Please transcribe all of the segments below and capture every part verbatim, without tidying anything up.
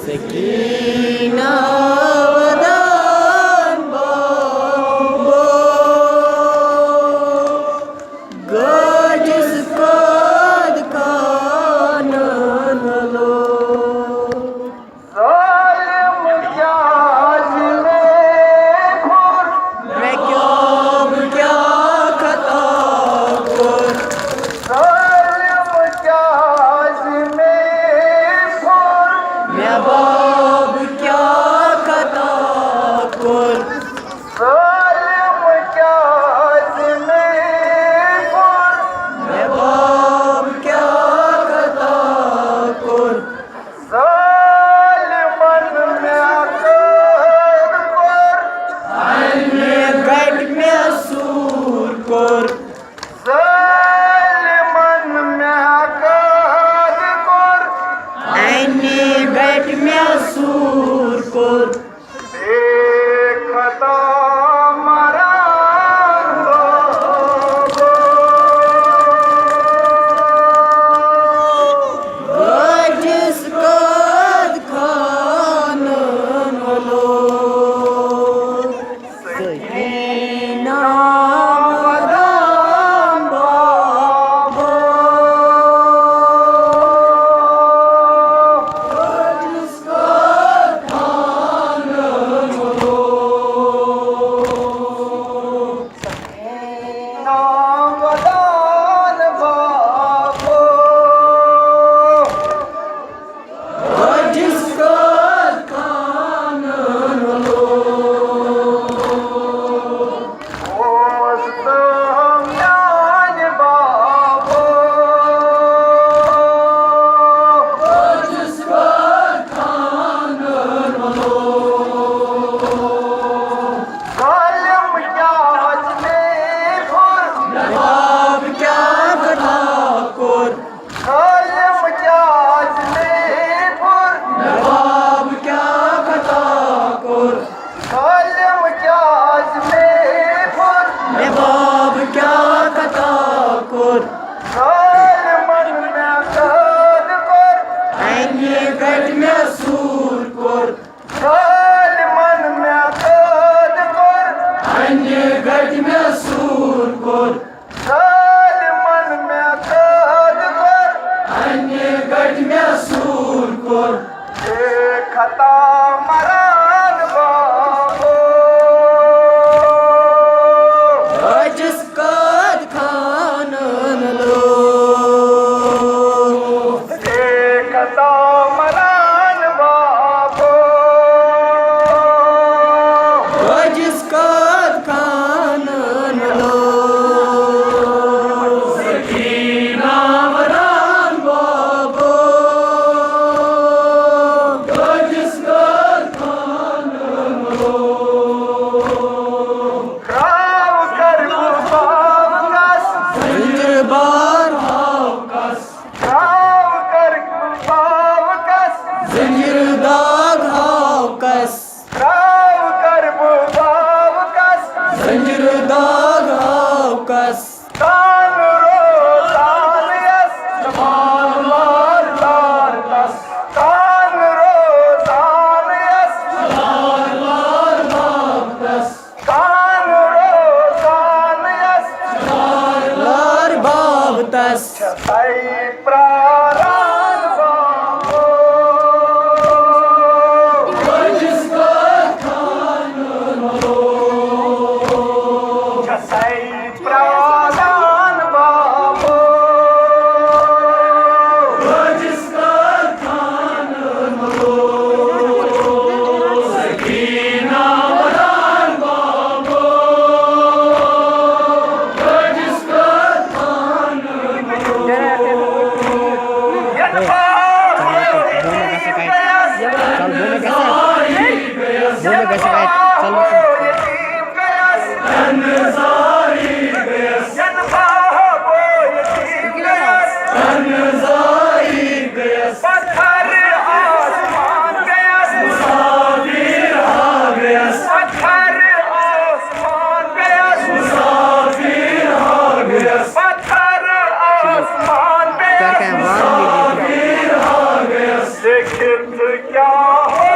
سکینہ ودان بابا، گاجس قد کانن لو۔ ظالم کیازِ مےٚ کھوٚر؟ مےٚ کیٛاہ، بہٕ کیٛاہ خطا کوٚر؟ ظالم کیازِ مےٚ کھوٚر؟ مےٚ باب کیٛاہ خطا کوٚر؟ ظالم کیازِ مےٚ کھوٚر؟ مےٚ باب کیٛاہ خطا کوٚر؟ ظالمن مےٚ قٲد کوٚر، اَمہِ گٹہِ مےٚ سوٗر کوٚر۔ ظالمن مےٚ قٲد کوٚر، اَمہِ گٹہِ مےٚ سوٗر کوٚر۔ بے خطا خان روزان یس لار باب تس چھسے پراران بابو۔ چھسے پراران بابو۔ پتھر آسمان گیس۔ مسافر آ گیس۔ پتھر آسمان گیس۔ مسافر آ گیس۔ پتھر آسمان گیس۔ مسافر آ گیس۔ لیکن کیا ہو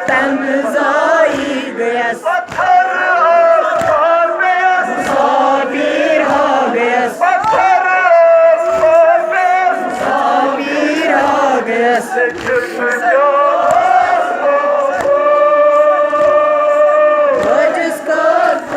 تنہٕ زائی گٔیَس۔ مسافر ہا گٔیَس۔ مسافر ہا گٔیَس۔ بہٕ چھُس کَتھ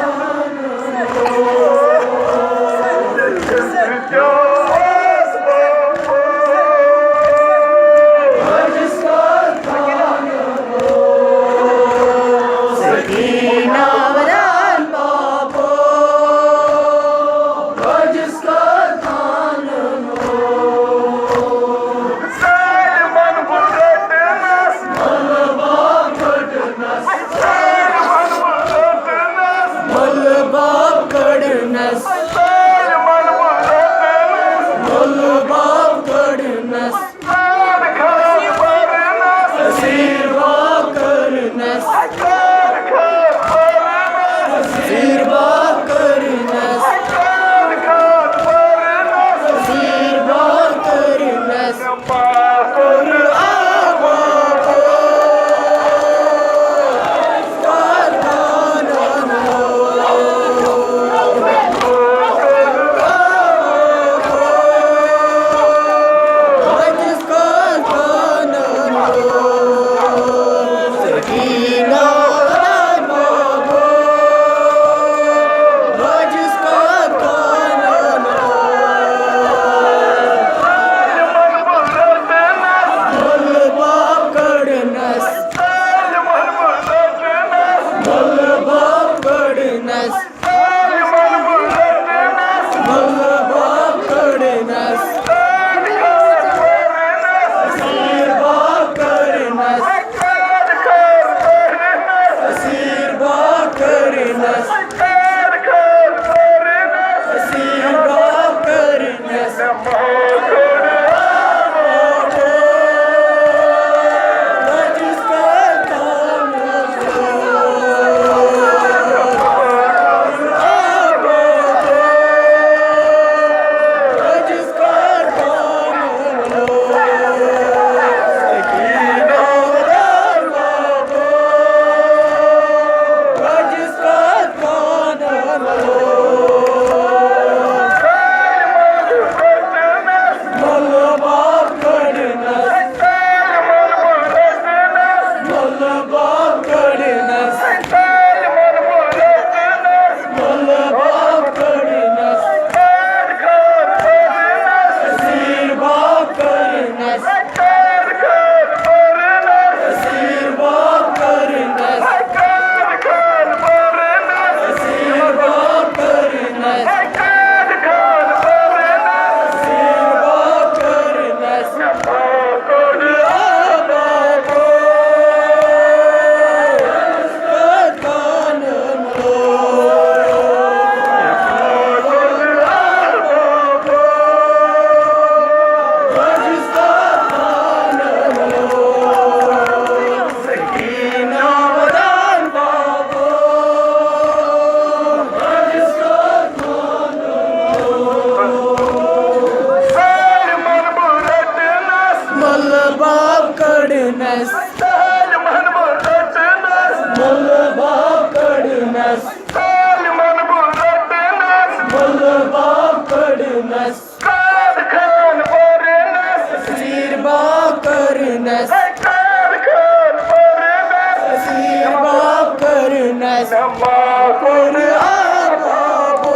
سالمن بُلٹنس، مُلہٕ باب کٔڑنس، سعد خان پٔرنس، سیٖر باب کٔرنس، ہے سعد خان پٔرنس، سیٖر باب کٔرنس، مےٚ ما کوٚر آبابو،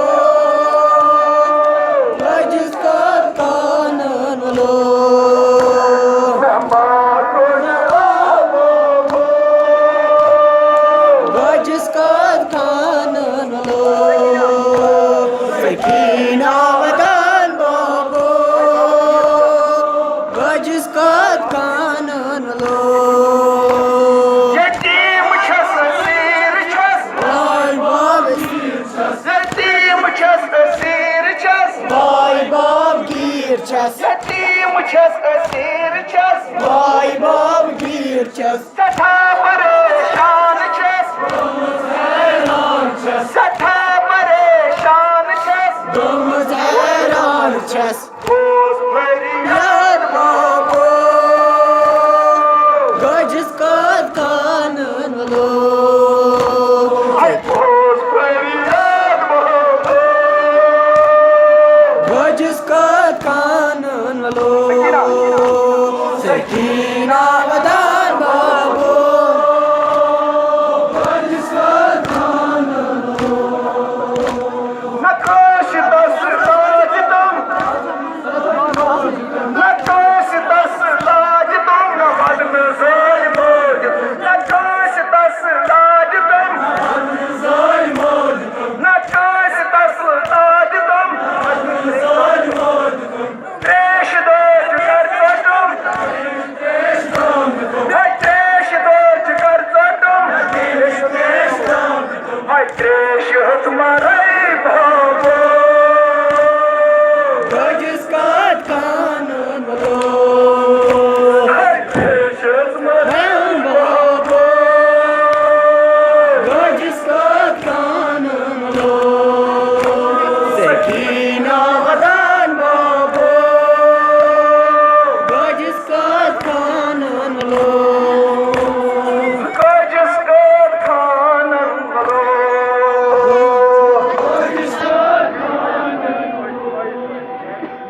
لٔجِس کتھ خانن لوگ۔ مےٚ ما کوٚر آبابو، لٔجِس کتھ خانن لوگ۔ سکیٖنہ ودان بابو، لٔجِس کتھ خانن لوگ۔ یتیٖم چھَس، اسیٖر چھَس، بھاے باب یتیٖم چھَس، اسیٖر چھَس، بھاے باب گیٖر چھَس۔ یتیٖم چھَس، اسیٖر چھَس، بھاے باب گیٖر چھَس۔ سٮ۪ٹھاہ پریشان چھَس، سٮ۪ٹھاہ پریشان چھَس، گٔمٕژ حیران چھَس۔ اوس فریاد بابو، گٔجِس کتھ خانن لوگ۔ اوس فریاد بابو، گٔجِس کتھ خانن لوگ۔ سکیٖنہ ودان بابو، گٔجِس کتھ خانن لوگ۔ نہ کٲنٛسہِ تس لاج تم، نہ کٲنٛسہِ تس لاج تم، نہ ودنہٕ زٲلۍ مٲج۔ نہ کٲنٛسہِ تس لاج تم، نہ کٲنٛسہِ تس لاج تم۔ تریش دٲج کر ژٹم، ہے تریش دٲج کر ژٹم۔ ہے تریش ہیوٚت مر